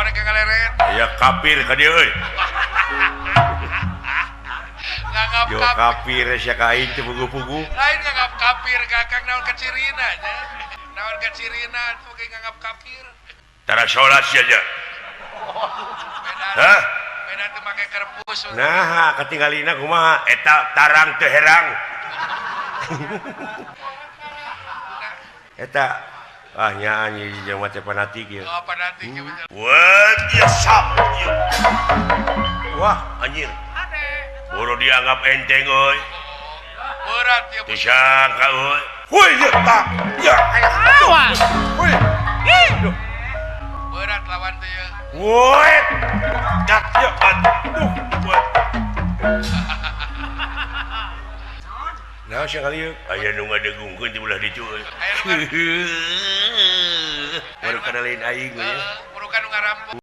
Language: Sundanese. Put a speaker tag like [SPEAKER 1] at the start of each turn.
[SPEAKER 1] Naon rek ngaleret?
[SPEAKER 2] Aya kafir ka dieu euy.
[SPEAKER 1] Nganggap
[SPEAKER 2] Jo
[SPEAKER 1] kafir.
[SPEAKER 2] kafir sia ka aing teu puguh-puguh.
[SPEAKER 1] Lain nganggap kafir Kakang, naon kacirina nya? Naon kacirina tuh kayak nganggap kafir.
[SPEAKER 2] Tara salat sia nya.
[SPEAKER 1] Beda.
[SPEAKER 2] Hah?
[SPEAKER 1] Beda teu make kerpus.
[SPEAKER 2] Nah, katinggalina kumaha? Eta tarang teu herang. Eta ah nya anjing jelema teh fanatik ieu.
[SPEAKER 1] Oh, fanatik ieu betul.
[SPEAKER 2] Wah, dia sap. Wah, anjir.
[SPEAKER 1] Ade.
[SPEAKER 2] Boro dianggap enteng euy.
[SPEAKER 1] Berat ya.
[SPEAKER 2] Teu sangka euy. Woi, ya tak. Ya.
[SPEAKER 3] Awas.
[SPEAKER 2] Woi. Duh.
[SPEAKER 1] Berat lawan teh ya.
[SPEAKER 2] Woi. Dak ya aduh. Woi. Nah, sia kali ieu aya nu ngadegungkeun ti belah ditu euy.
[SPEAKER 1] Aya nu
[SPEAKER 2] Baru kana lain aing we.
[SPEAKER 1] Heeh, burukan nu ngarampok.